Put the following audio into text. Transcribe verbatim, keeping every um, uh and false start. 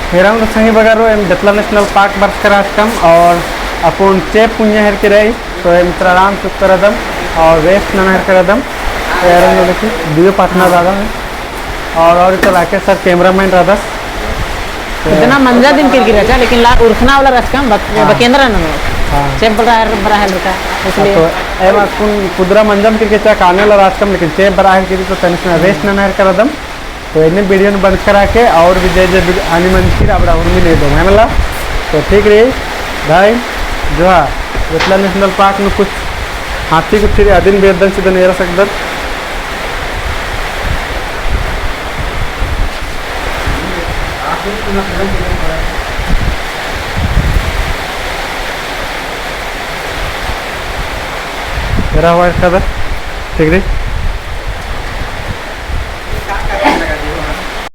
हेरम तो संगी बगरो, एम बेतला National Park बरचका रहचकम और अक्कुन चेंप पुंजा हेरकी रई, तो एम इतरा आराम से उक्कर रअदम और rest नना हेरका रअदम। तो एरन देखी, दुयो partner दादा है। और, और इतना राकेश sir cameraman रअदस। इतना मंजा दिम किरकी रहचा, लेकिन ला उरखना वाला रहचकम, बक-, हाँ। बकेंद्रा ननो। हाँ। चेंप बरआ हेल, बरआ हेल रहचा, इसलिए। हाँ, तो एम अक्कुन कुदरा मंजम किरकी रहचा, काने वाला रहचकम, लेकिन चेंप बरआ हेल किरकी तो तनिस ना rest नना हेरका रअदम। तो एन्ने video नू बंद करा के और भी जे जे video आनी मंजकी रई अबड़ा उर्मी ने दो, है मला? तो ठीक रई, भाई, जोहार। बेतला National Park नू कुछ हाथी गुट्ठी रई, अदिन बेद्दन चिदन एरा सकदन। एरा हुआ इसका था, ठीक रई।